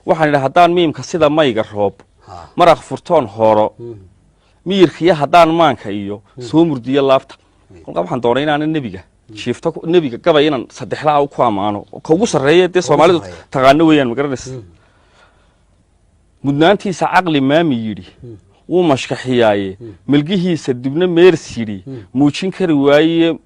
Waxaan idhi haddaan miimka sida mayga roob maraq furtoon hooro, miyirkiyo haddaan maanka iyo soo murdiyo laabta. Kolkaa waxaan doonay inaanan nebiga jiifto, nebiga gabay inaan saddexlaa ku ammaano, ka ugu sarreeya dee Soomaalidu sarreeya. taqaano weeyaan, ma garanaysa? Mudnaantiisa caqli maami yidhi wuu mashkaxiyaaye, milgihiisa dibna meers yidhi muujin kari waaye,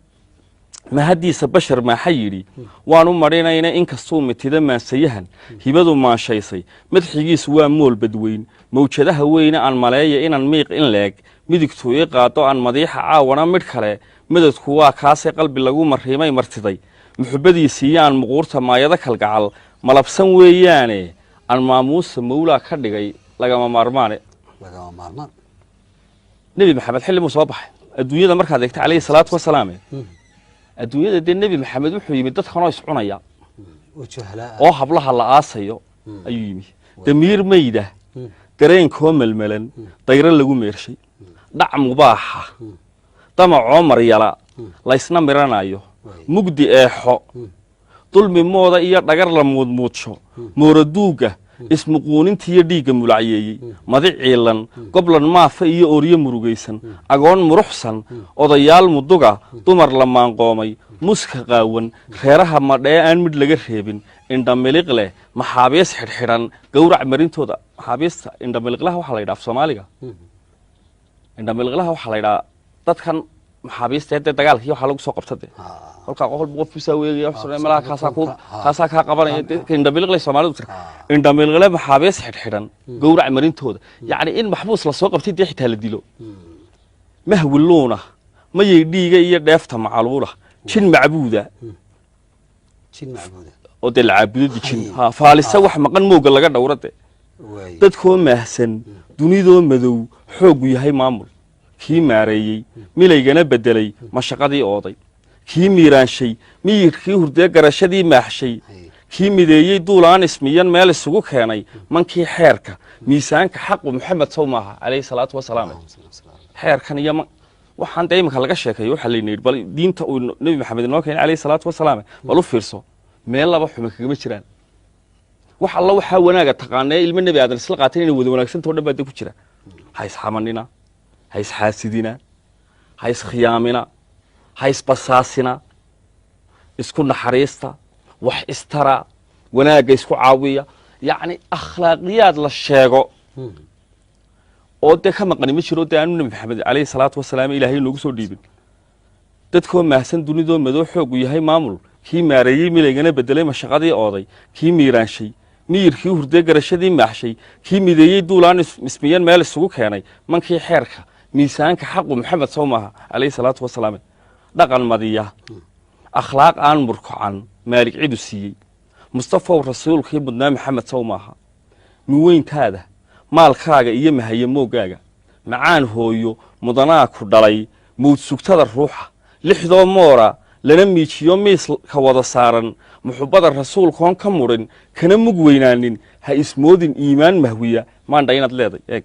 mahaddiisa bashar maaxa yidhi waanu marinayna. Inkastuu mitida maansayahan hibadu maanshaysay, madxigiisu waa mool badweyn mawjadaha weyne. Aan maleeya inaan miiq in leeg midigtu ii qaado, aan madiixa caawana midh kale. Madadku waa kaase qalbi lagu mariimay martiday muxubbadiisiiyo aan muquurta maayado kalgacal malabsan weeyaane, aan maamuusa mawlaa ka dhigay lagama maarmaane. Lagama maarmaan. Nebi Maxamed xilli muu soo baxay adduunyada markaad eegta, calayhi salaatu wasalaam? Adduunyada dee Nebi Maxamed wuxuu yimid dadkanoo iscunaya oo juhalaa. Oo hablaha la aasayo ayuu yimi, damiir mayda, dareenkoo melmelan, dayro lagu meershay, dhac mubaaxa, damacoo maryala laysna miranayo, mugdi eexo, dulmi mooda iyo dhagar la muudmuudsho, mooraduugga ismuquunintiiyo dhiigga mulacyeeyey, madi ciilan, goblan maafa iyo ooryo murugaysan, agoon muruxsan, odayaal muduga, dumar la maanqoomay, muska qaawan, reeraha madhee aan midh laga reebin, indhamiliq leh, maxaabiis xidhxidhan, gowrac marintooda. Maxaabiista indhamiliqlaha waxaa la yidhaha af Soomaaliga, indhamiliqlaha waxaa la yidhaha dadkan maxaabiista dee dagaalkii waxaa lagu soo qabta dee. Kolkaa qof walba qofkiisaa weegaya, wax soo malaha kaasaa ku kaasaa kaa qabanaya dee. Indhamiliqlay Soomaalidu tira, indhamiliqle, maxaabiis xidhxidhan, gowrac marintooda, yacni in maxbuus lasoo qabtay dee xitaa la dilo. Mahwiluuna mayay dhiiga iyo dheefta macaluula, jin macbuuda. Jin macbuuda. Oo dee la caabudo di jin ha faalisa, wax maqan mooga laga dhowro de. Dadkoo maahsan, dunidoo madow, xooggu yahay maamul kii maareeyey, milaygana beddelay, mashaqadii ooday kii miiraanshay, miyirkii hurdee garashadii maaxshay, kii mideeyey duulaan ismiyan meel isugu keenay, mankii xeerka miisaanka xaqu Maxamed sow maaha, calayhi salaatu wasalaam? Xeerkan iyo waxaan dee iminka laga sheekeeyo waxaa layna yidhi bal diinta uu Nebi Maxamed inoo keenay, calayhi salaatu wasalaam, bal u fiirso, meel laba xume kagama jiraan. Wax alla waxaa wanaaga taqaanee ilmo Nebi Aadan isla qaateen inay wada wanaagsantao dhan baa dee ku jira. Ha isxamanina, ha isxaasidina, ha iskhiyaamina, ha isbasaasina, isku naxariista, wax istara, wanaagga isku caawiya. Yacni akhlaaqiyaad la sheego oo dee ka maqani ma jiro dee aanu Nebi Maxamed, calayhi salaatu wasalaam, Ilaahay noogu soo dhiibin. Dadkoo maahsan, dunidoo madow, xooggu yahay maamul kii maareeyey, milaygana bedelay, mashaqadii ooday kii miiraanshay, miyirkii hurdee garashadii maaxshay, kii mideeyey duulaan ismiyan meel isugu keenay, mankii xeerka miisaanka xaqu Maxamed sow maaha, calayhi salaatu wasalaam? Dhaqan madiya, akhlaaq aan murkacan, maalig cidu siiyey, Mustafow rasuulkii mudnaa Maxamed sow maaha? Miweyntaada, maalkaaga iyo mahaye mooggaaga, macaan hooyo, mudanaa ku dhalay, mawd sugtada ruuxa, lixdoo moora lana miijiyo, miiska wada saaran, muxubbada rasuulkoon ka mudhin kana mug weynaanin, ha ismoodin iimaan mahwiya maandha inaad leeday. Eeg,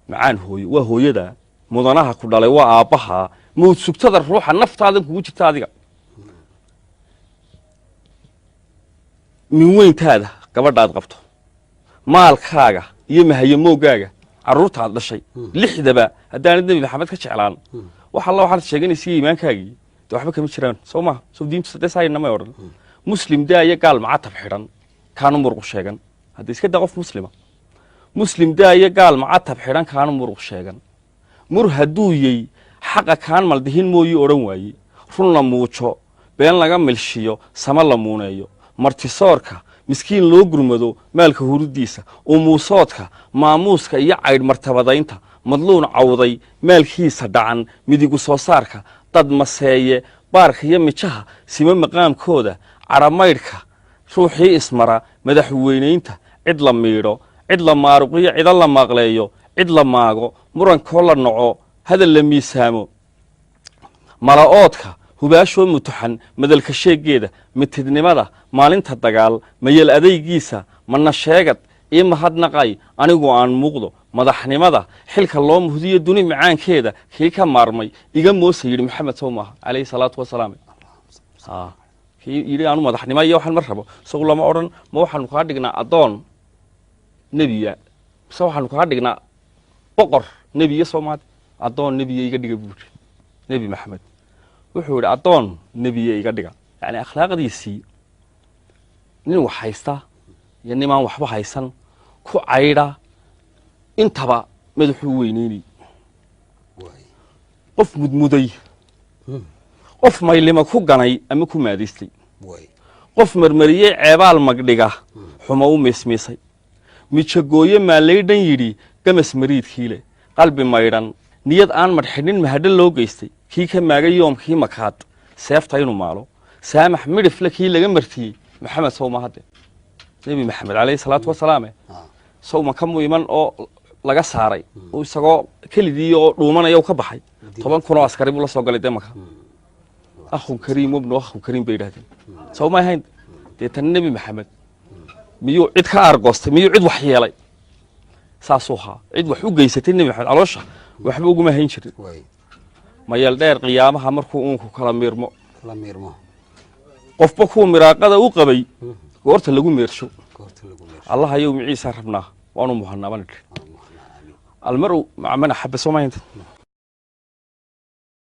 macaan hooyo waa hooyada, mudanaha ku dhalay waa aabbaha, mawd sugtada ruuxa naftaadan kugu jirta adiga, min weyntaada gabadhaad qabto, maalkaaga iyo mahaye mooggaaga, carruurta aad dhashay lixdaba, haddaanad Nebi Maxamed ka jeclaan, wax alla waxaad sheeganaysa iimaankaagii de waxba kama jiraan, soo maha? Soo diintu sadee saayna may odhan muslim daa iyo gaal macatab xidhan kaanu muruq sheegan. Hadda iska daa qof muslima, muslim daa iyo gaal macatab xidhan kaanu muruq sheegan, mur hadduu yey xaqa kaan maldihin mooyi odhan waaye, run la muujo, been laga milshiyo, sama la muuneeyo, martisoorka, miskiin loo gurmado, maalka hurudiisa, umuusoodka, maamuuska iyo caydh martabadaynta, madluun cawday, maalkiisa dhacan, midigu soo saarka, dad maseeye, baarka iyo mijaha sima maqaamkooda, cadhamaydhka ruuxii ismara, madaxweynaynta, cid la miidho, cid la maaruqiyo, cido la maaqleeyo, cid la maago, murankoo la noco, hadal la miisaamo, mala'oodka, hubaashoo mutuxan, madalka sheegeeda, mitidnimada, maalinta dagaal, mayal adaygiisa, mana sheegad ii mahadnaqay, anigu aan muuqdo, madaxnimada, xilka loo muhdiyo, duni macaankeeda kii ka maarmay, iga moosa yidhi Maxamed sow maaha, calayhi salaatu wasalaam? Kii yidhi aanu madaxnimo iyo waxaan ma rabo, isagu lama odhan ma waxaanu kaa dhignaa addoon nebiya mise waxaanu kaa dhignaa boqor nebiya? Soomaali addoon nebiya iga dhiga buu yidhi. Nebi Maxamed wuxuu yidhi addoon nebiya iga dhiga. Yani akhlaaqdiisii, nin wax haysta iyo nimaan waxba haysan, ku caydha, intaba madaxuu weyneynay. Qof mudmuday, qof maylima ku ganay ama ku maadaystay, qof marmariyey ceebaal magdhiga, xumo u miismiisay, mijagooye maalaydhan yidhi, gamas mariidkii leh, qalbi maydhan, niyad aan madhxidhin, mahadho loo geystay, kii ka maagay yoomkii makaad seefta inuu maalo, saamax midhifle kii laga martiyey, Maxamed sowma hadde, Nebi Maxamed calayhi salaatu wasalaame, sowma kamu iman oo laga saaray oo isagoo kelidii oo dhuumanaya u ka baxay, 10,000 oo askari buu la soo galay dee Maka. "Akhun kariim wabnu akhun kariim" bay yidhahdeen, sow ma ahayn? Deetana Nebi Maxamed miyuu cid ka aargoostay? Miyuu cid wax yeelay? Saasuu ahaa. Cid wax u geysatay Nebi Maxamed caloosha waxba uguma hayn jirin. Mayeel dheer qiyaamaha markuu uunku kala miirmo, kala miirmo, qofba kuwa miraaqada u qabay goorta lagu meersho, goorta lagu meersho, Allahayow miciisaa rabnaa, waanu muhanaaban idhi. Amiin. Almaru maca man axaba, soo mahaynta?